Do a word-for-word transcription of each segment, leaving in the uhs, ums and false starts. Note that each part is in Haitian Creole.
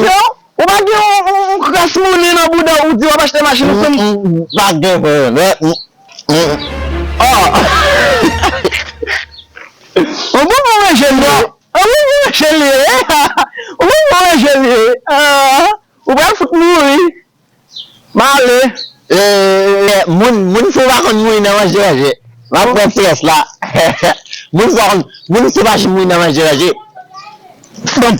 mesye, ou pa gen yon, yon, yon kras monnen nan bouda w, ou di w ap achte machin, ou konn. M pa gen, frè. An. Ou bon pou manje l ye. Ou bon pou manje l ye. Ou bon pou manje l ye. An. Ou pral fout mouri. M ale. Moun, moun fou pa konn mouri nan manje ranje. M ap pran strès la. Moun fou pa konn, moun fou pa janm mouri nan manje ranje. Bon.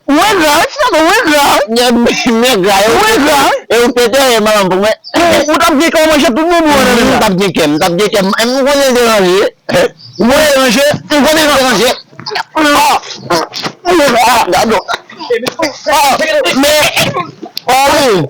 Ou engra, wi, ti tonton, ou engra, wi. Men gra, ou engra. E ou te tèyè manman pou mwen. Ou t ap gen kè w manje tout moun ou wè nan men sa. M t ap gen kè, m t ap gen kè. M konnen l te ranje. Ou konnen l te ranje. M konnen l te ranje. Ah! Ah, gadon. Ah, men, ah, wi.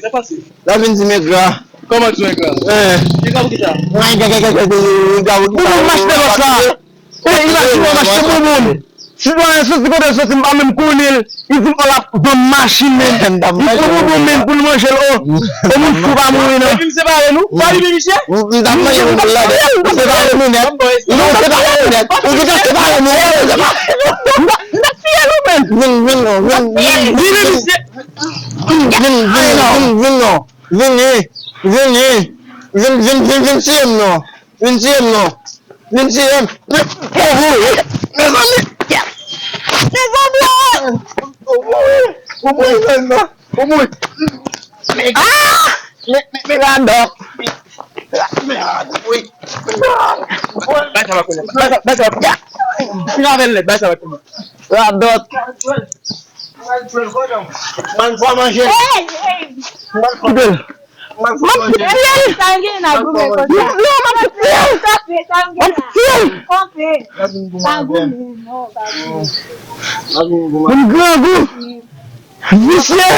pase, fè pase. L ap vin di m engra. Kòman di w engra? Eh. Engra pou kisa? Mwen engra, engra, engra, engra, engra pou kisa? Ou mache nan lòt la. Eh, imajine w mache bouboum. Sitwayen soti kote l soti, m pa menm konnen l. Li di m, o, l ap vann machin, men. Li pran bouboum, men, pou l manje l, o. O, moun fou pa mouri, non. Epi m separe nou. Fò li vin, misye. M t ap manje bouboum la, men. Ou separe nou nèt. Ou separe nou nèt. Ou gentan separe nou. Ou separe nou. M t ap tiye nou, men. Vin, vin, non. Vin, vin, vin. Vin, vin, vin, vin, non. Vini, vini, vin, vin, vin, vin tiye m non. Vin tiye m non. Vin tiye m. Mezanmi. Mezanmi. Ou mouri, ou mouri, ou mouri. Ah! Men, men, men radòt. Men radòt, wi. Bay sa pa konnen. Bay sa, bay sa pa konnen. Fin avè l nèt, bay sa pa konnen. Radòt. Mwen fò manje. Hey, hey. Mwen fò manje. Mwen fò manje. Sa gen nan goumen konsa. Non, mwen fò manje. Sa gen nan. Konpe. Pa goumen, non, pa goumen. Mwen grangou. Visye.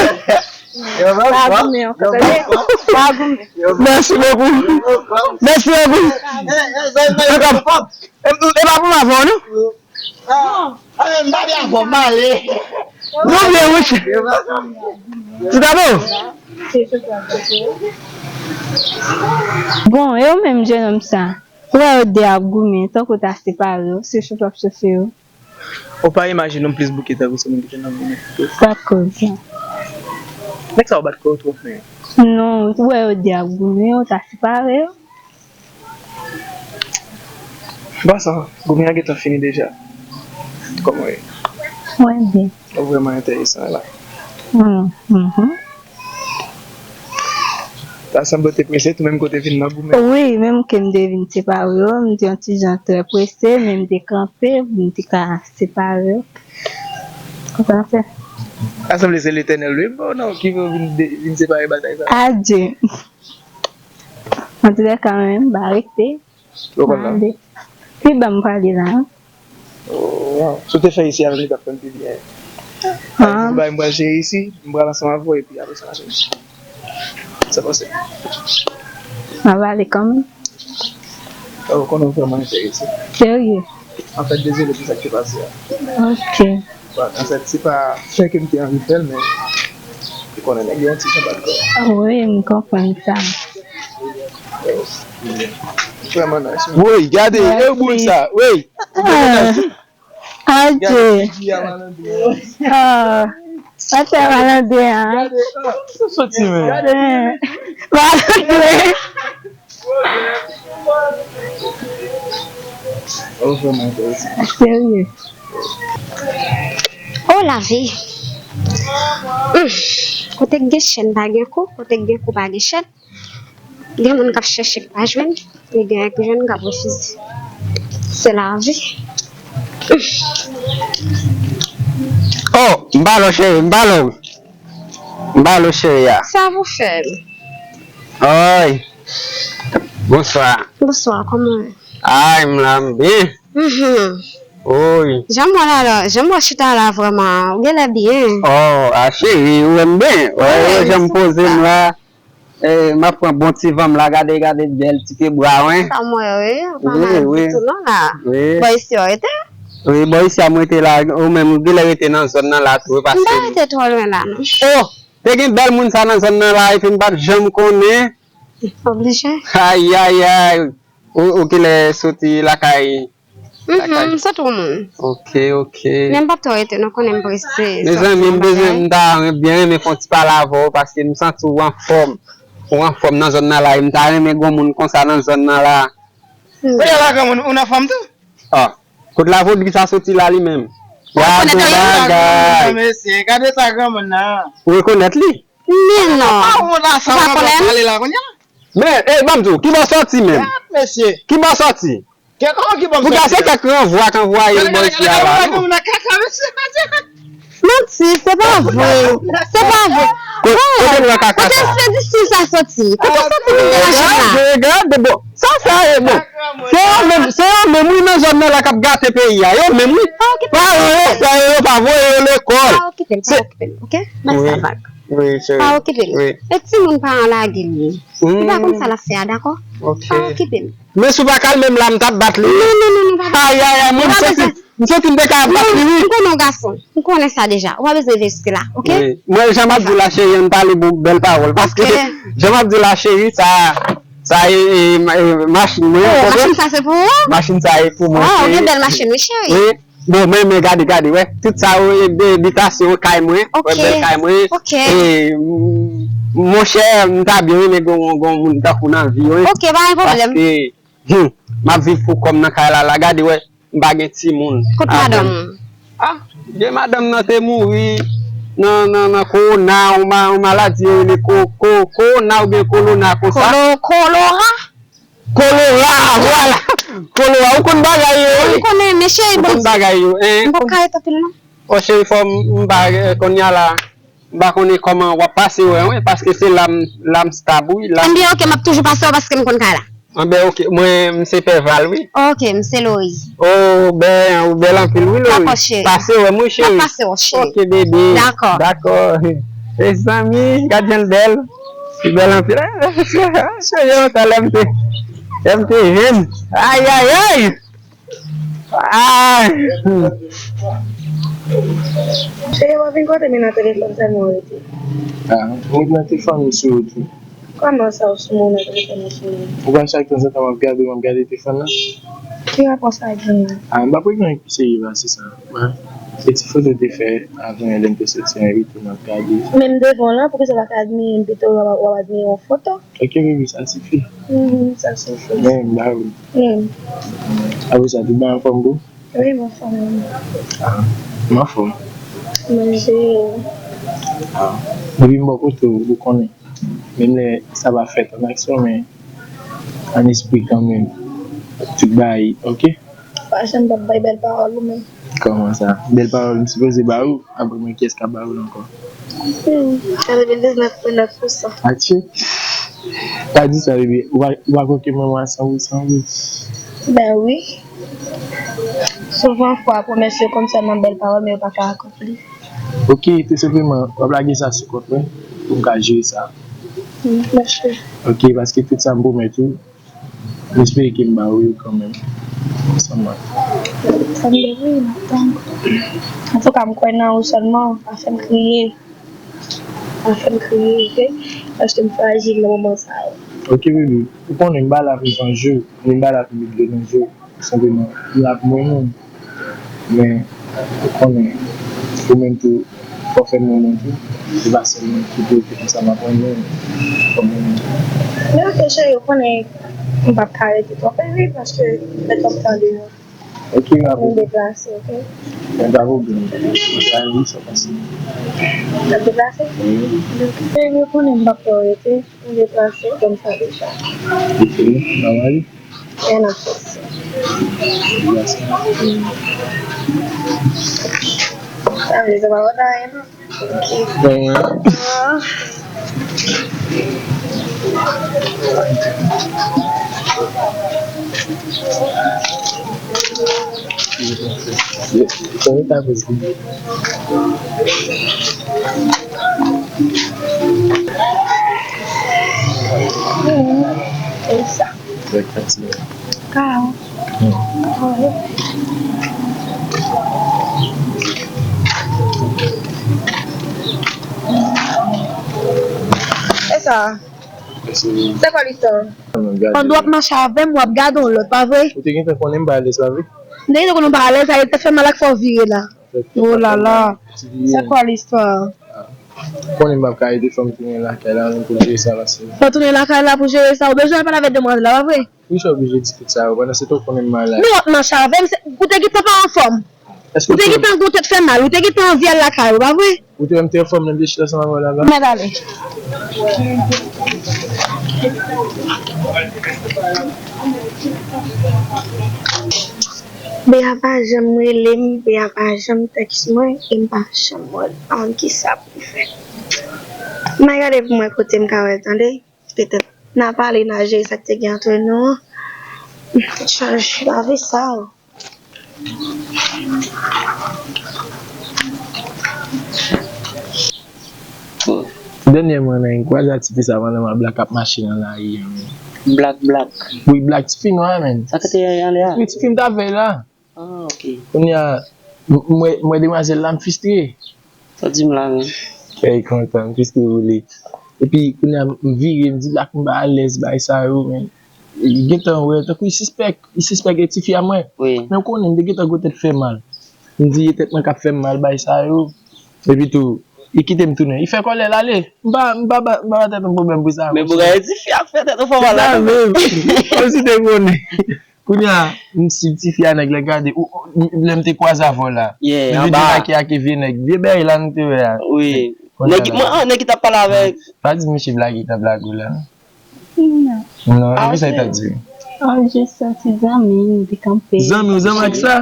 Pa goumen ankò, tande? Pa goumen. Merci beaucoup. Merci beaucoup. E pa pou m avè w, non? Ah, ah, m pa byen fò, m ale. Non, byen, wi. Ti Tado. Bon, e ou menm, jennonm sa? Ou wè yo de ap goumen, tankou ta separe yo, se chofe w ap chofe yo. Ou pa imajine w plis bouke tankou se moun ki te nan goumen. Pa koz sa. Nèg sa yo bat kò yo twò fè. Non, ou wè yo de ap goumen, ou ta separe yo. Bon, sa, goumen an gentan fini deja. Kòman w ye? Mwen byen. Ou vrèman enteresan la. Mm, mhm. Ta sanble w te prese tou, menm kote vin nan goumen. Wi, menm ke m te vin separe yo, m te yon ti jan trè prese, men m te kanpe, m te ka separe yo. Konsa fè. Ta sanble se Letènèl, wi, bon, non, ki vin, vin separe batay sa. Adye. Antoulèka, mwen, m pa rete. Ou konn la? Mande. Pi ba m prale la, hein? Oh, wow. Si w te fè isi avè m, li t ap fè m pi byen. Ah. Bay m pral cheri isi, m pral ansanm avè w, epi apre sa, sa pase. M ap ale kanmenm. Oh, konnen w vrèman enterese. Serye? Anfèt, dezole pou sa k te pase a. Ok. Bon, anfèt, se pa fè ke m te anvi fè l, men ou konnen nèg yo yon ti jan bat kò. Wi, m konprann sa. Vrèman nice. Woy, gade, e boul sa, woy. Adye. Ah, sa fè malandren an. Gade, ah, sa soti, men. Gade. Malandren. Serye. Oh, lavi. Hmm. Kote k gen chèn pa gen kou, kote k gen kou pa gen chèn. Gen moun k ap chèche k pa jwenn, e gen k jwenn k ap refize. Se lavi. Oh, m pa lò cheri, m pa lò. M pa lò cheri a. Sa pou fè m. Oy. Bonswa. Bonswa, kòman w ye? Ay, m la, m byen. Mhm. Oy. Jan m wè la, la, jan m wè chita la vrèman, ou genlè byen. Oh, a cheri, ou wè m byen. Ou wè jan m poze m la. Eh, m ap pran bon ti van m la, gade, gade bèl ti pye bwa, wen. Sa m wè, wi, ou pa mal ditou non la. Wi. Bò isi w rete? Wi, bò isi a m rete la, ou menm ou genlè rete nan zòn nan la tou, wi, paske m pa rete twò lwen la non. Oh, te gen bèl moun sa nan zòn nan la, epi m pa t janm konnen. Oblije. Ay, ay, ay. Ou, ou kilè soti lakay? Mhm, m sot yon moun. Ok, ok. Men m p ap twò rete, nou konnen m prese. Mezanmi, m bezwen, m ta byen renmen fè yon ti pale avè w, paske m santi w anfòm. Ou anfòm nan zòn nan la, e m ta renmen gen yon moun konsa nan zòn nan la. Kote la granmoun, ou nan fòm tou? Ah, kot la Vodri sa soti la li menm? Gade bagay. Mesye, gade sa granmoun nan. Ou rekonèt li? Men non. Ou pa konnen l? Men, ey, ban m di w, ki bò w sòti menm? Gad, mesye. Ki bò w sòti? Kè kòman ki ban m sòti a? Pou gade kèk ranvwa k anvwaye l bò isi a la, non? Manti, se pa vre. Se pa vre. Ko-, kote l wè kaka sa? Kote se di si sa soti? Kote soti moun de machin la? Gade, gade, bon. Sa, sa ye, bon. Se yo menm, se yo menm, wi, nan zòn nan la k ap gate peyi a. Yo menm, wi. Paran yo, sa yo, yo pa voye yo lekòl. Pa okipe l, pa okipe l, oke? Bay sa vag. Wi, cheri. Pa okipe l. Wi. E timoun paran lage l ye. Li pa konn sa l ap fè a, dakò? Oke. Pa okipe l. Men si w pa ka al menm la, m t ap bat li, wi. Non, non, non, non, pa bat. Ay, ay, ay, mwen, m santi, m santi m te ka bat li, wi. M konnen w gason. M konnen sa deja. Ou pa bezwen veye sou la, oke? Wi. Mwen, jan m ap di w la, cheri, ann pale bon, bèl pawòl. Paske, jan m ap di w la, cheri, sa, sa e, e, ma-, e, machin mwen, ou konprann? Machin sa se pou ou? Machin sa e pou mwen, cheri. Ah, ou gen bèl machin, wi, cheri. Wi. Bon, men, men, gade, gade, wè. Tout sa yo, e, de, bitasyon kay mwen. Wè, bèl kay mwen. Ok. E, m, monchè, m ta byen renmen gon, gon moun tankou w nan vi, wi. Ok, pa gen pwoblèm. Paske, hmm, m ap viv pou kò m nan kay la, la, gade, wè. M pa gen timoun. Kot madanm ou? Ah, gen madanm nan te mouri nan, nan, nan kowona, yon ma-, yon maladi yo rele ko-, ko-, kowona oubyen kolona konsa. Kolo-, kolora? Kolora, vwala. Kolora, ou konn bagay yo, wi. M konnen, men cheri, bon. Ou konn bagay yo, en. M pap ka ret anpil, non. Bon, cheri, fò m, m pa, eh, kounye a la, m pa konnen kòman w ap pase wè mwen, paske se la m, la m stab, wi, la m. Enben, ok, m ap toujou pase wè paske m konn kay la. Enben, ok, mwen, m se Pè Val, wi. Ok, m se Lori. Oh, ben, ou bèl anpil, wi, Lori. Dakò, cheri. Pase wè m, wi, cheri. M ap pase wè, cheri. Ok, bebe. Dakò. Dakò. Mezanmi, gad jan l bèl. Li bèl anpil. Sonje yon tan lè m te, lè m te jèn. Ay, ay, ay! Ay! Cheri, w ap vin kote m nan telefòn sèlman w rete. Ah, ou nan telefòn sou wout wi. Kòman sa w sou mwen nan telefòn nan sou mwen? Ou pa chak tan sa tan m ap gade, m ap gade telefòn nan? Ki rapò sa genyen? Ah, m pa pou gen anyen ki serye pase sa. Wè. Se ti foto w te fè avan yè lè m te soti an epi tou m ap gade. Men m devan w lan, poukisa w pa ka admire m pito w ap, w ap admire yon foto? Ok, baby, sa sifi. Mhm, sa sifi. Men, ba wi. Mm. Apre sa, tout bagay anfòm tou? Wi, m anfòm, wi. Ah, m anfòm. Manje. Ah, depi m bò kote w, ou konnen. Menm lè sa pa fèt an aksyon, men an espri kanmenm. Tout bagay, ok? Pa janm p ap bay bèl pawòl ou menm. Kòman sa? Bèl pawòl m sipoze ba ou? Apre mwen, kiyès k ap ba ou l ankò? Hmm, katrevendiznèf pwen nèf pousan. Atchè! Pa di sa, bebe. Ou pa, ou pa kwè ke mwen, mwen a san pousan, wi? Ben wi. Souvan fwa, pwomès yo konn sèlman bèl pawòl, men yo pa ka akonpli. Ok, tou senpleman, w ap lage sa sou kont mwen, pou m ka jere sa. Hmm, mèsi. Ok, paske tout sa m pwomèt ou, m espere ke m ba ou yo kanmenm. Ansanm ak. Sa m te vle, m ap tann. Antouka, m kwè nan ou sèlman. Pa fè m kriye. Pa fè m kriye, ok? Paske m frajil nan moman sa yo. Ok, bebe. Ou konnen m pa la pou m vanje w, ni m pa la pou m met dlo nan je w. Senpleman, m la pou mwen menm. Men, ou konnen, ou menm tou, fò w fè m renmen w tou. Se pa sèlman kite w, se konsa m ap renmen w. Fò m renmen w tou. Men ok, cheri, ou konnen, m p ap ka rete twòp, wi, paske m fè twòp tan deyò. Ok, m ap. M deplase, ok? Mwen pa pwoblèm. Mwen pa ri, sa pase. M ap deplase? Wi. Baby, ou konnen m p ap fè w rete. M deplase, ou konn sa deja. Ok, nòmal. Rien à force. Sa vle di pa kontan anyen non. Ok. Bon, wi. Ah. Kòman ta vle di? Sa. Ka. E sa. Se kwa listwa? Pandan w ap mache avè m, w ap gade yon lòt, pa vre? Ou te gentan konnen m pa alèz, pa vre? M te gentan konnen w pa alèz, sa te fè mal ak fè w vire la. Oh la la. Se kwa listwa? Konnen m p ap ka rete, fò m tounen lakay la, menm pou m jere sa, paske. Fò w tounen lakay la pou jere sa, ou bezwen pale avèk demwazèl la, pa vre? Wi, sa oblije di tout sa yo, pandan se tan w konnen m malad. Men w ap mache avè m, se, ou te gentan pa anfòm. Ou te gentan gon tèt fè mal, ou te gentan anvi al lakay ou, pa vre? Ou te wè m te anfòm lè m te chita ansanm avè w la, la? Mèt ale. Bea pa janm rele m, Bea pa janm tèks mwen, e m pa janm wè l. An, kisa pou m fè? M al gade pou m wè kote m ka wè l, tande. Petèt n a pale, n a jere sa k te gen antre nou an. Chanje lavi sa. Dènyèman, nan, m kwaze ak tifi sa pandan m ap Black ap mache nan lari a, men. Black, Black. Wi, Black, tifi nwa a, men. Sa k te anlè a? Wi, tifi m t ap vèy la. Ah, ok. Kounye a, m wè demwazèl la, m fristre. Sa di m la, men. Kè kontan, m fristre boule. Epi, kounye a, m vire, m di Black m pa alèz, bagay sa yo, men. Li gentan wè, tankou li sispèk, li sispèk e tifi a mwen. Wi. Men ou konnen, m te gentan gwo tèt fè mal. M di, e tèt mwen k ap fè m mal, bagay sa yo. Epi tou, li kite m tounen. Li fè kòlè l ale. M pa, m pa ba, m pa ba tèt mwen pwoblèm pou sa. Men bougay, e tifi a k fè tèt ou fè mal la. Se sa menm. Kòmsi te konnen. Kounye a, m swiv tifi a, nèg la gade, ou, ou, lè m te kwaze avè w la. Yeah, m vin anba. Debake ak vye nèg. Vye bèy la nou te wè a. Wi. Nèg, mwen, an, nèg ki t ap pale avèk. Pa di misye blage, t ap blage w la. Non. Non, e sa l t ap di. An, jis yon ti zanmi, nou te kanpe. Zanmi w, zanmi ak sa?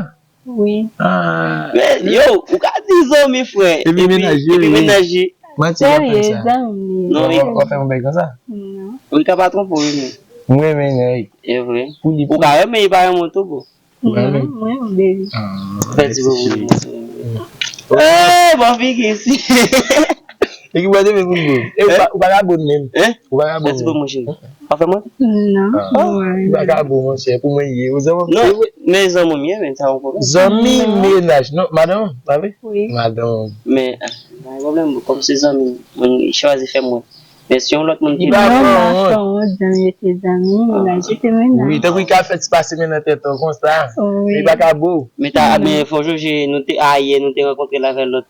Wi. Ah. Men, yo, ou ka di zanmi, frè. Epi mennaj li. Epi mennaj li. Manti w ap fè sa. Serye, zanmi. Non, w ap fè yon bèg konsa? Non. Ou ka pa twonpe w, wi, men. M renmen nèg. E vre. Pou li. Ou ka renmen, li pa renmen w tou, bro. Ou renmen? Non, mwen, m bebe. Ah, fè ti bobo. Eh, bon figi isi. E ki bò de men pou bro. E ou pa, ou pa ka bon menm. Hein? Ou pa ka bon. Fè ti bobo, mon cheri. Pa fè mwen? Non. Ah, ou pa ka bon, monchè, pou mwen ye. Ou zanmi m, non, se vre. Men zanmi m ye, men sa yon pwoblèm. Zanmi, mennaj. Non, madanm, pa vre? Wi. Madanm. Men, ah, pa gen pwoblèm, kòm se zanmi, mwen chwazi fè mwen. Men si yon lòt moun ki... Non, mason, zanmi rete zanmi, mennaj rete mennaj. Wi, tankou li ka fè ti pase men nan tèt ou konsa. Wi. Li pa ka bo. Men ta, men fò w sonje, nou te, ayè, nou te rankontre l avèk lòt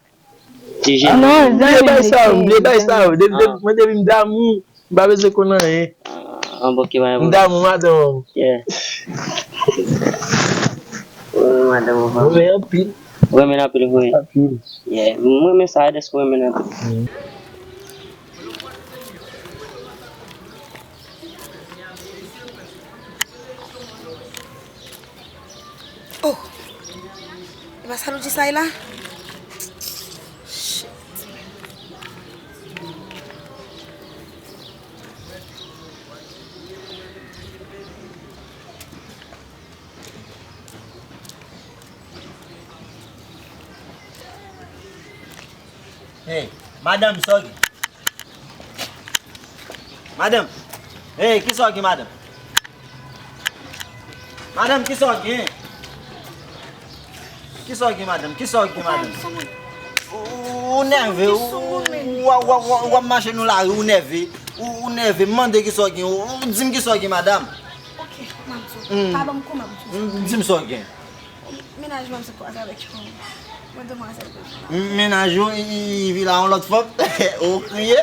ti jèn. Non, zanmi rete zanmi. Bliye bay sa yo, bliye bay sa yo. Depi, depi, mwen depi m damou, m pa bezwen konn anyen. Ah, bon, ok, pa gen pwoblèm. M damou madanm. Yeah. Ou renmen madanm ou pa? Mwen renmen anpil. Ou renmen l anpil, wi. Anpil. Yeah, mwen renmen sa, dèske ou renmen l anpil. Oh! E pa Saluji sa ye la? Shit. Hey, madanm, sa w gen? Madanm! Hey, kisa w gen, madanm? Madanm, kisa w gen? Kisa w gen, madanm? Kisa w gen, madanm? Ou, ou nève, ou, w ap mache nan lari, ou nève. Ou, ou nève, m mande kisa w gen, ou, ou di m kisa w gen, madanm. Ok, m ap di w. Pa ban m kou, m ap di w. Di m sa w gen. Mennaj mwen se kwaze avèk yon, yon demwazèl. Mennaj ou, li, li vin la yon lòt fanm. Ou kriye.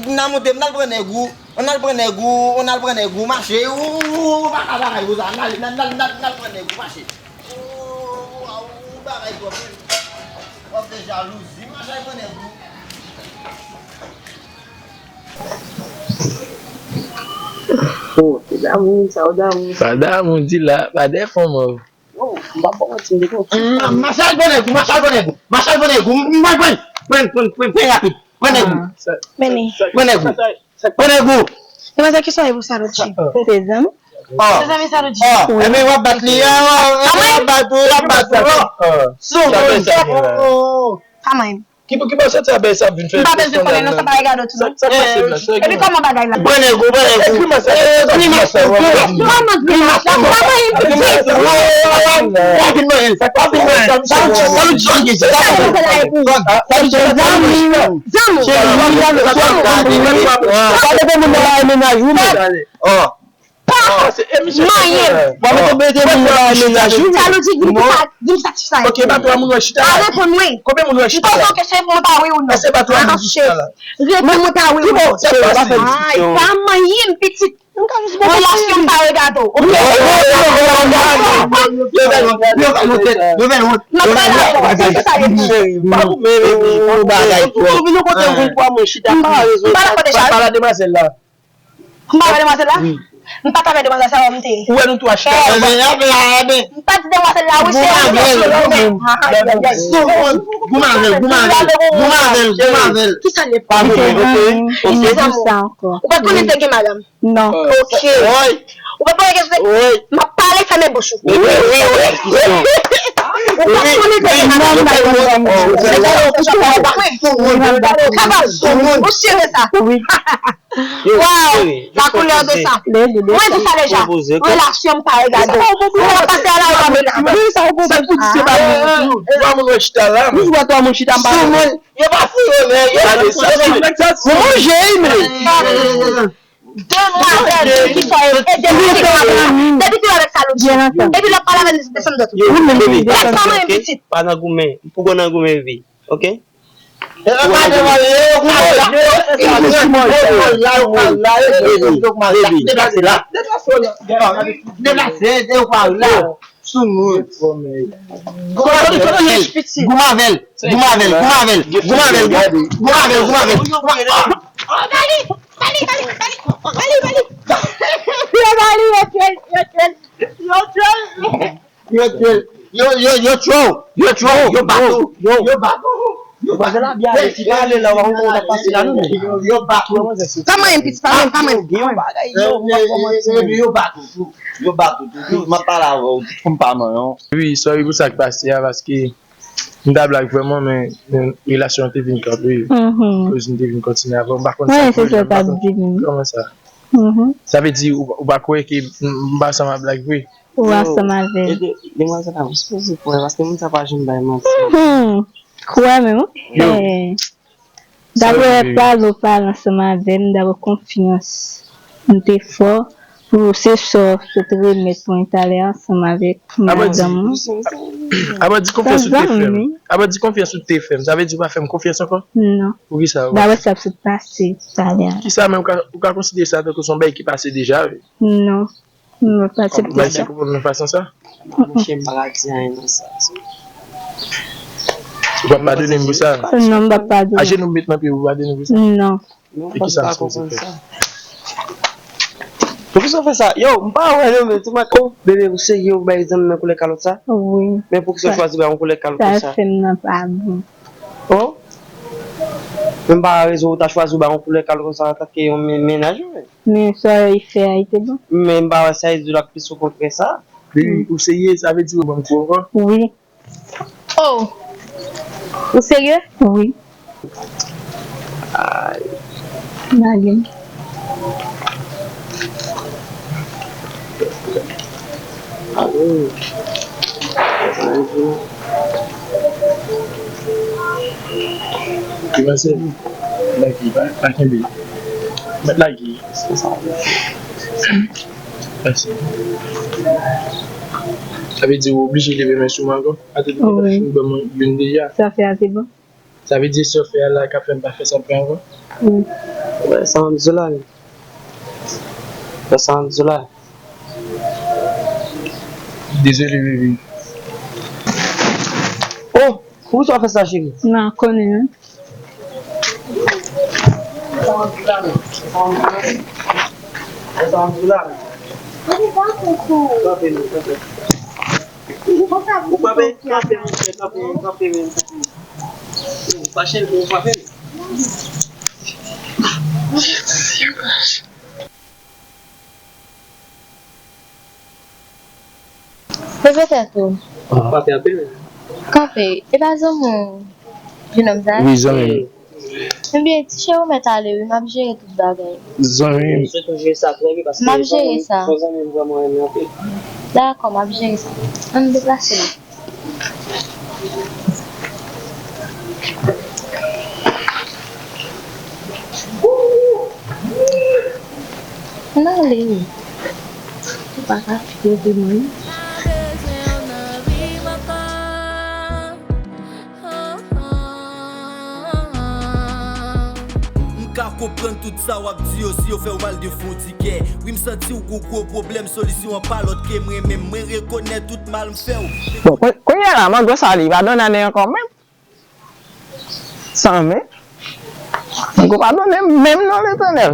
N a monte, n al pran nèg ou. N al pran nèg ou, n al pran nèg ou, mache. Ou, ou, ou pa ka bagay konsa. N al, n al, n al, n al, n al pran nèg ou, mache. Ou, ou, ou bagay twòp. W ap fè jalouzi, mache al pran nèg ou. Oh, se damou, sa w damou. Pa damou, di la, pa dèfon mòv. Oh, m pa ba w manti, m te konn. Mache al pran nèg ou, mache al pran nèg ou, mache al pran nèg ou, m pral pran, pran, pran, pran, pran rapid, pran nèg ou. Mennen. Pran nèg ou, pran nèg ou. Demwazèl, kisa w ye pou Saluji? Se zanmi? Se zanmi Saluji? Oh, ebyen w ap bat li, w ap bat ou, w ap bat ou. Sou moun. Pa manyen m. Ki, ki bò soti a bèl sa ap vin fè. M pa bezwen konnen non, sa pa egale tou non. Sa, sa k pase la? Epi kòman bagay la? Pran nèg ou, pran nèg ou. Grimas la, grimas la. Kòman grimas la? Pa manyen m pitit. W ap vin manyen l. W ap vin manyen l. Sa, sa, sa, sa, sa, sa, sa, sa, zanmi, zanmi. Sa depi moun nan la mennaj ou menm. Pa manyen m. W ap mete moun nan la mennaj ou. Saluji, di m sa, di m sa ki sa. Ok, bato a moun wè chita la. Pa reponn mwen. Konbyen moun wè chita la? M poze w kesyon, reponn mwen pa wi ou non. Èske bato a moun chita la? Reponn mwen pa wi ou non. Ki bò, sa k pase? Ay, pa manyen m pitit. Relasyon pa regade w. Ok? Yo fè l wont, yo fè l wont. N ap pale avè w. Sa ki sa ye? Cheri, pa pou mwen, baby. Ou vin yon kote, ou vin pran mwen chita, pa rezon. M pa nan kote sa. Pale a demwazèl la. M pa wè demwazèl la? Wi. M pa t avè demwazèl sa yo m te ye. Ou wè nou tou a chita. Enben, enben, enben. M pa t di demwazèl la wi se. Goumen avè l, goumen avè l, goumen avè l, goumen avè l, goumen avè l, goumen avè l, goumen avè l. Kisa l ye? Pa goumen, ok? Li di sa ankò. Ou pa t konnen te gen madanm? Non. Ok. Ou pa t konnen ke se. M ap pale fèmen bouch ou. Wi, wi, wi. Ou pa t konnen te gen madanm? Kaba sou moun. Ou sere sa. Wi. Waw, la couleur de ça. Mwen di sa deja. Relasyon m pa regade. Mwen pase a la ou pa mwen. Sa pou di se pa moun. Twa moun wè chita la. Ou wè twa moun chita m pa. Sou moun. Yo pa fou yo men. Yo pa fou yo men. Mwen manje men. Demwazèl ki fè e depi ki avèk sa lòt. Depi ki avèk sa lòt. Epi lè pale avèk desann dòt. Lè sa mwen pitit. Pa nan goumen. Pou gwo nan goumen vi. Ok? Deplase, deplase, deplase. Goumen avè l, goumen avè l, goumen avè l, goumen avè l, goumen avè l. Bali, bali, bali, bali, bali, bali. Yo bali, yo tchwèl, yo tchwèl, yo tchwèl. Yo, yo, yo, yo, yo tchwèl, yo tchwèl, yo bato, yo bato. Yo bato. Manzè la byen ale, si pa ale la, w a wè w ap pase la nou. Yo, yo bato. Pa manyen pitit, pa manyen, pa manyen. Gen yon bagay yo, m pa kòmanse. Yo bato tou. Yo bato tou. M ap pale avè w, tou m pa manyen. Wi, sorry pou sa k pase a, paske m ta blag vrèman, men, men relasyon an te vin kanpe. Koz m te vin kontinye avè w, m pa konn sa pou m, m pa konn kòman sa. Sa vle di, ou, ou pa kwè ke m, m pa sanm a blag vre? Ou ansanm avè l. Demwazèl la, ou sipoze kwè, paske moun sa pa janm bay manti. Kwè menm, wi. Daprè pale w pale ansanm avè m, daprè konfyans m te fè w, pou se sa w sot remèt mwen talè ansanm avèk madanm ou. Apa di konfyans ou te fè m? Apa di konfyans ou te fè m? Sa vle di ou pa fè m konfyans ankò? Non. Poukisa ou pa? Daprè sa k sot pase talè a. Kisa menm ou ka, ou ka konsidere sa tankou se yon bagay ki pase deja, wi? Non. Non, pa se Ou pa di konprann nan fason sa? Monchè, m pa ka di anyen nan sa. Ou p ap padone m pou sa? Non, m p ap padone. Ajenou m met nan pye w, ou padone m pou sa? Non. Non, E kisa m sipoze fè? Poukisa w fè sa? Yo, m pa wè non, men tou mwen, oh, bebe, ou serye ou bay zanmi nan koulè kalòt sa? Wi. Men poukisa w chwazi bay yon koulè kalòt Sa konsa? Fè m nan pa bon. Oh? Men m pa wè rezon ou ta chwazi ou bay yon koulè kalòt konsa antanke yon men- mennaj ou, men. Men sa li fè a, li te bon. Men m pa wè sa e di l ak plis okontrè sa. Baby, ou serye? Sa vle di ou ban m kou ankò? Wi. Oh! Ou serye? Wi. Lage m. Ki pase? Lage, pa, pa kenbe. Mèt lage. Mèsi. Sa vle di ou oblije leve men sou mwen ankò? Atè ou te fin ban mwen youn deja. Sa fè a te bon. Sa vle di sa w fè a la k ap fè m pa fè sa m fè ankò? Wi. Wè, sa m di w la, wi. Wè, sa m di w la. Dezole, baby. Oh! Poukisa w fè sa, cheri? M pa konnen, non. Sa m di w la, wi. Sa m di w la, wi. Kanpe, non, kanpe. Ou kanpe, kanpe, kanpe, kanpe, kanpe. Ou pa chen, ou pa fè. Leve tèt ou. Kanpe anpil, men. Kanpe. E pa zanmi w, jenòm sa? Wi, zanmi m. Ebyen, ti cheri, ou mèt ale, wi, m ap jere tout bagay. Zanmi m. Sou tou jere sa trè byen, paske M ap jere sa. Son zanmi m vrèman renmen anpil. Dakò, m ap jere sa. Ann deplase nou. Ann ale. Ou pa ka fye de mwen. M ka konprann tout sa w ap di yo si yo fè w mal de fon ti kè. Wi, m santi w gon gwo pwoblèm, solisyon an pa lòt ke mwen menm. Mwen rekonèt tout mal m fè w. Bon, kounye a la, mango sa li pa donnen ankò menm. San men. Mango pa donnen menm non, Letènèl.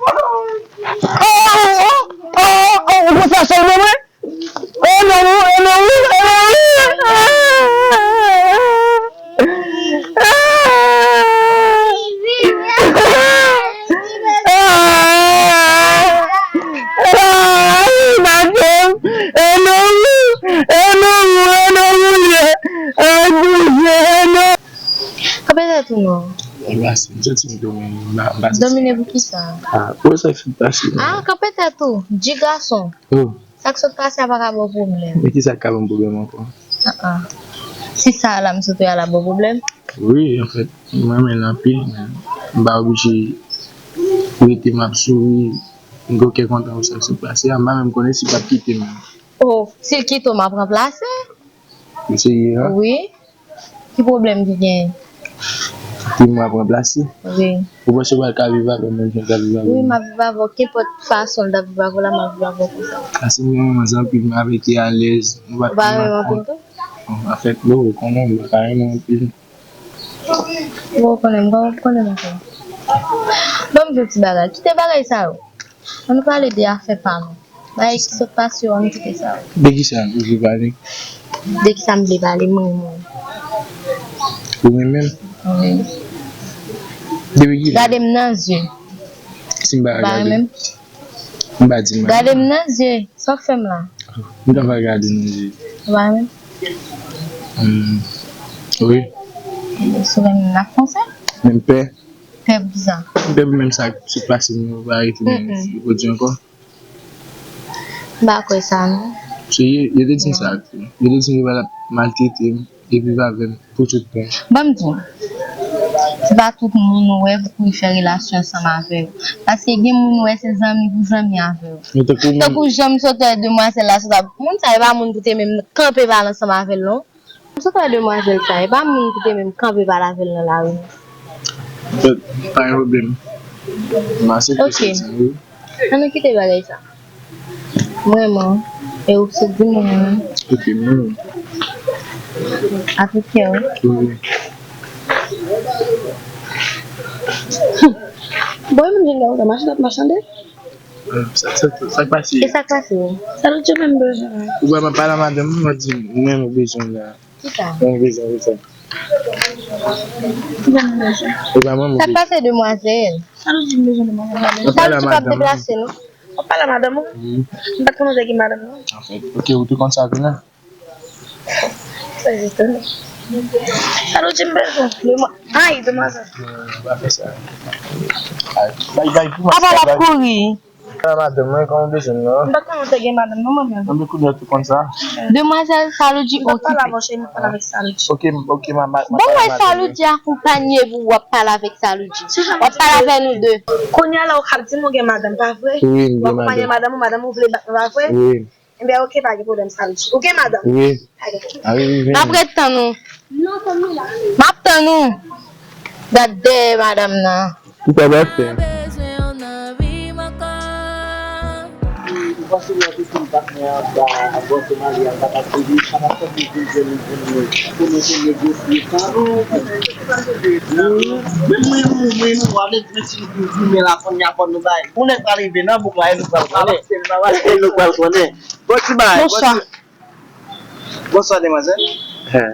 Oh, oh, oh, oh, ou konn sa sèlman mwen? Oh non, oh non, oh non, oh non. Ah! Ah! Ah! Ah! Ah! Kanpe tèt ou non. Mwen pase, m santi m domine, m pa, m pa santi. Domine pou kisa? Ah, pou sa k sot pase la. Ah, kanpe tèt ou, di gason. Oh. Sa k sot pase a pa ka ba w pwoblèm. Men kisa k ka ban m pwoblèm ankò? Ah, ah. Si sa a la m sot wè a la ba w pwoblèm? Wi, anfèt, m renmen l anpil, men m pa oblije rete m ap souri, m gen kè kontan pou sa k sot pase a, m pa menm konnen si l p ap kite m. Oh, si l kite w, m ap ranplase. Ou serye a? Wi. Ki pwoblèm ki genyen? Ki m ap ranplase? Wi. Ou panse w pral ka viv avè m menm jan w ka viv avè m? Wi, m ap viv avè w. Kenpòt fason l t ap viv avè w la, m ap viv avè w konsa. Paske m renmen manzè anpil, m avè l te alèz. Nou pa t... Ou pa renmen anpil tou? Bon, anfèt, bon, ou konnen m pa renmen anpil. Bon, ou konnen m, kòman ou konnen m ankò? Ban m di w ti bagay. Kite bagay sa yo. Ann nou pale de afè pa nou. Bagay ki sot pase yo, ann kite sa yo. De kisa ou vle pale? De kisa m vle pale, m renmen w. Ou renmen m? Wi. Depi kilè? Gade m nan zye. Si m pa gade, m pa di m pa renmen w. Gade m nan zye. Sa w ap fè m la? M ta va gade nan zye. Ou pa renmen m? Hmm. Wi. Si w renmen m, n ap fonse. Men m pè. Pè pou kisa? M pè pou menm sa k sot pase m yo pa retournen jodi ankò. M pa kwè sa non. Se yo, yo te di m sa tou. Yo te di m yo pral ap maltrete m e viv avè m pou tout tan. Ban m di w, se pa tout moun ou wè pou w fè relasyon ansanm avè yo. Paske gen moun ou wè se zanmi pou zanmi avè yo. Men tankou moun. Tankou jan m sot wè demwazèl la sot ap, moun sa yo pa moun pou te menm kanpe pale ansanm avè l non. M sot wè demwazèl sa, e pa moun ki te menm kanpe pale avè l nan lari non. Anfèt, pa gen pwoblèm. M aksepte soti wi. Ann nou kite bagay sa. M renmen w. E ou sot di m ou renmen m. Ok, m renmen w. Avèk kè w. Wi. Bon, e menm jan gason sa mache t ap machande? Sa, sa, sa k pase? E sa k pase? Sa nou te menm bezwen. Ou wè m ap pale a madanm mwen, mwen di m, mwen m bezwen la. Kisa? Mwen bezwen, bezwen. Kisa nou bezwen? E pa mwen m bezwen. Sa k pase demwazèl? Sa nou di m bezwen demwazèl? Sa nou di p ap deplase nou? W ap pale a madanm ou? M pa t konn ou te gen madanm, non. Anfèt, ok, ou te konn sa vre la? Sa se tande. Sa nou di m bezwen? Demwa-, ay, demwazèl. Ou pa fè sa. Ay, bay, bay pou mwen. Apa l ap kouri? Ah, madanm mwen, kòman w bezwen m nan? M pa t konn ou te gen madanm, non, mwen menm. Anben, kounye a ou te konn sa? Demwazèl Saludy, okipe. M pa pale avè w, cheri, m ap pale avèk Saludy. Ok, ok, ma, ma, ma. Bon, wè Saludy akonpanye pou w ap pale avèk Saludy. W ap pale avè nou de. Kounye a la, ou k ap di m ou gen madanm, pa vre? Wi, m gen madanm. W ap akonpanye madanm ou, madanm ou vle bat mwen, pa vre? Wi. Ebyen, ok, pa gen pwoblèm, Saludy. Ou gen madanm? Wi. N ap ret tann ou. M ap tann ou. Gad dèyè madanm nan. Ou pa bat fè. Ou panse lè w te fin bat mwen anba bò Somali a, m pa t ap di, pa t ap fè pil pil jèn pou nou, pou nou te negosye sa. Men mwen, mwen, mwen, mwen, mwen, mwen, si nou fin goumen la, konnya fò nou bay. Pou nèg pa leve nan bouk la, e nou pral konnen. E nou pral konnen. Bon, ti bagay, bon, ti. Bonswa, demwazèl.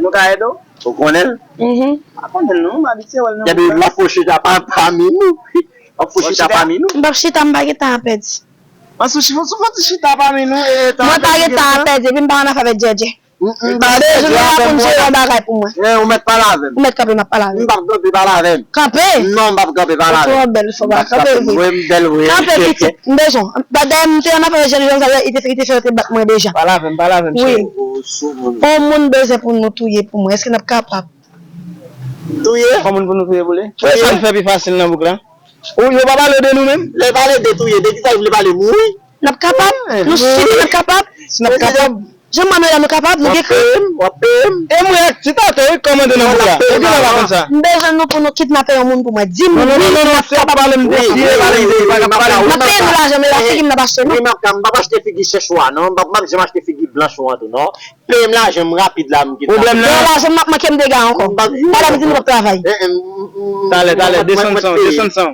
Nou ka ede w? Ou konnen l? Mhm. Pa konnen l non, m abitye wè l nan bouk la. L ap fè chita pa, pami nou. L ap fè chita pami nou. M p ap chita, m pa gen tan a pèdi. An sou chita, sou fò ti chita pami nou, e tan. Mwen pa gen tan a pèdi, epi m pa ann afè avèk djèdjè. M, m pa bezwen pou n jere yon bagay pou mwen. Ou mèt pale avè m. Ou mèt kanpe, m ap pale avè w. M p ap kanpe pale avè m. Kanpe? Non, m p ap kanpe pale avè w. Ou twò bèl, fò pa kanpe vre. Mwen m bèl vre. Kanpe pitit, m bezwen w. Dayè m te ann afè jèn jan sa, li te, li te fè yo te bat mwen deja. Pale avè m, pale avè m, cheri. Wi. On moun bezwen pou nou touye pou mwen. Èske n ap kapab? Touye? On moun pou nou touye pou li? Touye? Sa n fè pi fasil nan bouk la. Ou, yo pa pale de nou menm? Lè pale de touye, de kisa yo vle pale? Mouri? N ap kapab? Nou si ke n ap kapab? Si n ap kapab. Jan m wè nou la, nou kapab, nou gen kran. W ap peye m, w ap peye m. E mwen ak ti tato, wi, k kòmande nan bouk la. Epi lè pa konn sa. M bezwen nou pou nou kidnape yon moun pou mwen. Di m wi, n ap kapab. Non, non, non, non, se pa pale m de, pale m de, pa ka pale m de. M ap peye nou lajan, men la figi m n ap achte, non. Wi, m ap ka, m p ap achte figi chèch ou a, non. M p ap, m p ap janm achte figi blanch ou an tou, non. Peye m lajan m rapid la, m kidnape. Pwoblèm nan. Peye lajan m ap manke m dega ankò. Talè m di nou p ap travay. Talè, talè, desann san, desann san.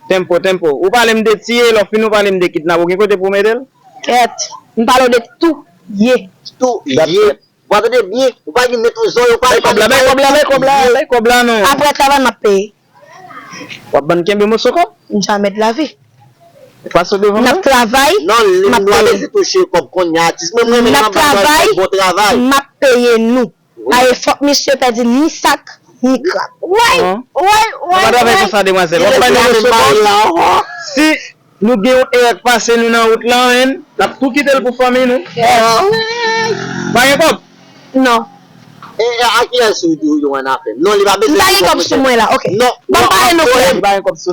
Tempo, tempo. Ou pale m de tiye, lè w fin ou pale m de kidnape. Ou gen kote pou w mete l? Kèt. M pale w de touye. Touye. W ap tande byen. Ou pa gen nèt ou zò yo pa. Bay kòb la, bay kòb la, bay kòb la, bay kòb la non. Apre travay m ap peye. W ap bann kenbe moso kòb? Jamè de la vi. Pase w devan mwen. N ap travay, m ap peye. Non, li dwa bezwen touche kòb konnya. Atis mwen, mwen menm m ap travay, bon travay. M ap peye nou. Aye, fòk misye pèdi ni sak, ni krab. Woy, woy, woy. Ou pa travay konsa, demwazèl. W ap bay nou moso kòb. Si nou gen yon erè k pase nou nan wout lan, n ap tou kite l pou fanmi nou. Pa gen kòb? Non. E, e, a kiyès ou di w yon annafè? Non, li pa bezwen. M pa gen kòb sou mwen la, ok. Non, ban m pale nou klè.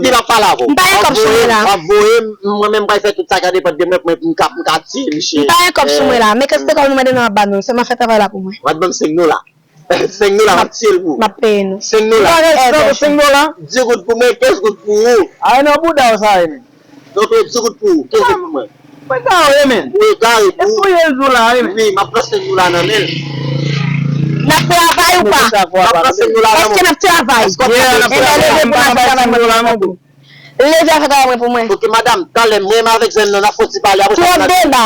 Li pa pale avè w. M pa gen kòb sou mwen la. W ap voye m, mwen menm m pral fè tout sa k ap depann de mwen, mwen, m ka, m ka tiye misye. M pa gen kòb sou mwen la, men kantite kòb nou mande nou ap ba nou, sèlman fè travay la pou mwen. W ap ban m senk dola. Senk dola, m ap tiye l pou ou. M ap peye nou. Senk dola. Ou pa gen senk dola? Dis goud pou mwen, kenz goud pou ou. Ay nan bouda w sa ye, men. Donk, dis goud pou ou, kenz goud pou mwen. Mwen gare, men. Ou egare tou. Èske w ye l di w la, wi, men? Wi, m ap pran senk dola nan men l. N ap travay ou pa? M ap pran senk dola nan men w. Èske n ap travay? Yeah, n ap travay. Enben, leve pou n al fè travay mwen pou mwen. Leve al fè travay mwen pou mwen. Ok, madanm, talè, mwen menm avèk zèn nan, n ap fè yon ti pale, apre sa, n al. Twòp deba.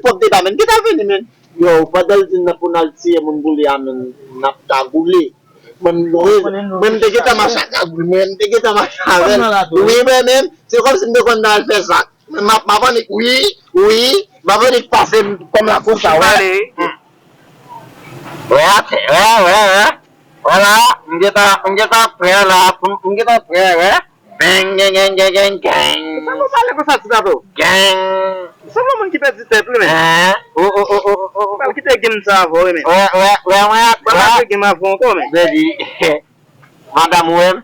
Twòp deba, men. Gentan vini, men. Yo, pandan l di n nan pou n al tiye moun pou li a, men, n ap kagoule. Mwen, mwen, mwen, m te gentan mache ak Abri, mwen, m te gentan mache avè l. Wi, mwen menm, se kòmsi m te konn al fè sa. Mwen, m ap, m ap annik, wi, wi, m ap annik pase m kòm la konsa, wè. Wè, atè, wè, wè, wè. Vwala, m gentan, m gentan prè la, m, m gentan prè, wè. Bang, gang, gang, gang, gang, gang. Sa nou pale konsa ti tato? Gang. Sanble yon moun ki pèdi tèt, wi, men. Hein? Oh, oh, oh, oh, oh, oh. Pral kite game sa avè w, wi, men. Wè, wè, wè, wè. Pral lage game avè w ankò, men. Baby. Madanm, ou wè m?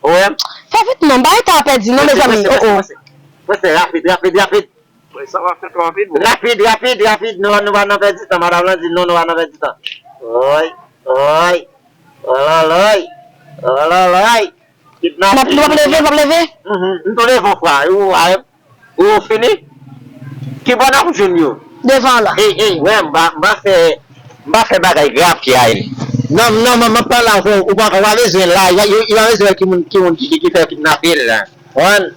Ou wè m? Fè vit non, bay tan pèdi non, mezanmi. Oh, oh. Prese, prese, prese, rapid, rapid, rapid. Sa va fèt rapid, bro. Rapid, rapid, rapid. Nou, nou pa nan pèdi tan. Madanm lan di non, nou pa nan pèdi tan. Oy, oy. Ololoy. Ololoy. Kidnaping. N ap, nou p ap leve, n p ap leve? Mhm. M tonbe fon fwa. Ou, ou, ou fini? Ki bò n ap jwenn yo? Devan la. Ey, ey, wè, m pa, m pa fè, m pa fè bagay grav ki a. Non, non, m, m ap pale avè w. Ou pa, ou pa bezwen la. Li pa, li pa bezwen ki moun, ki moun ki, ki, ki fè kidnape l la. Wan,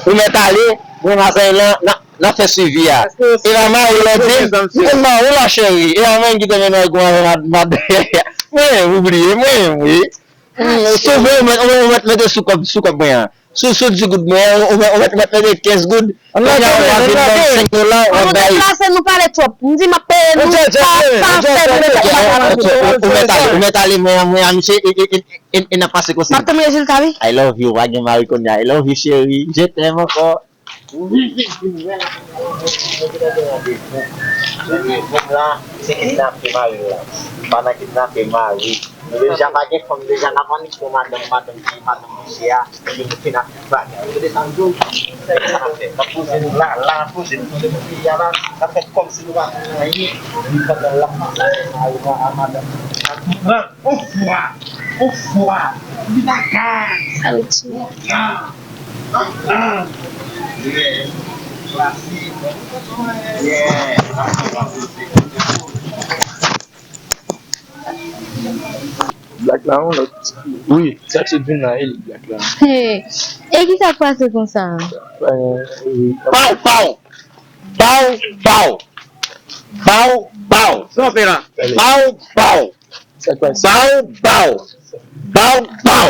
ou mèt ale, mwen avè l, n a, n a fè swivi a. E la mari lan di m, m konn mari w la, cheri. E la mwen ki te mennen w gwo avè mad, mad. Mwen, ou bliye, mwen, wi. Sove, ou mèt, ou mèt mete sou kòb, sou kòb mwen an. Si w sot di goud mwen, ou mèt, ou mèt, ou mèt mete kenz goud. Kounye a, w a vin ban m senk dola, w ap bay. Deplase, nou pale twòp. M di m ap peye nou, pa, pa fè nou mete pale. Ou mèt ale, ou mèt ale, mwen, mwen, a misye, e, e, e, e, e n ap pase konsi. M ap tann rezilta, wi. I love you, pa gen mari kounye a. I love you, cheri. Je t'aime encore. Ou vin vin vin wè la, mwen gen yon defo. Mwen gen defo m la, se kidnape mari m la. M pa nan kidnape mari. Nou deja pa gen fanm deja, n ap annik pran madanm, madanm ki madanm misye a, epi nou fin ap tout bagay. Ou tande sa m di w? Se sa n ap fè. N ap poze nou la, la n ap poze nou. Nou tande peyi a la, n ap fè kòmsi nou pa konn anyen. Epi pandan l ap pase avèk mari m a, a madanm nan. Pran yon fwa, yon fwa. Li pa ka. Sa l ti. Yon fwa. Ah, ah. Yeah. Klasik. Yeah. Black la yon lòt. Wi, sa k sot vin la, e li black la. Hey. E ki sa k pase konsa? Paw, paw. Paw, paw. Paw, paw. Sa w fè la? Paw, paw. Sa k pase? Paw, paw. Paw, paw.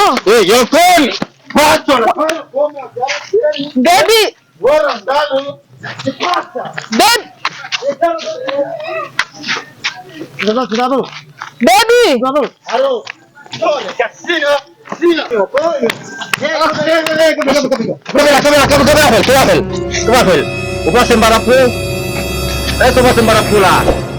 Oh. E, yo konn. Baby. Baby. Baby. Kamera, kamera, kamera, kamera, fè l, kamera, fè l. Kamera, fè l. Ou panse m pa t ap pran w? Èske w panse m pa t ap pran w la?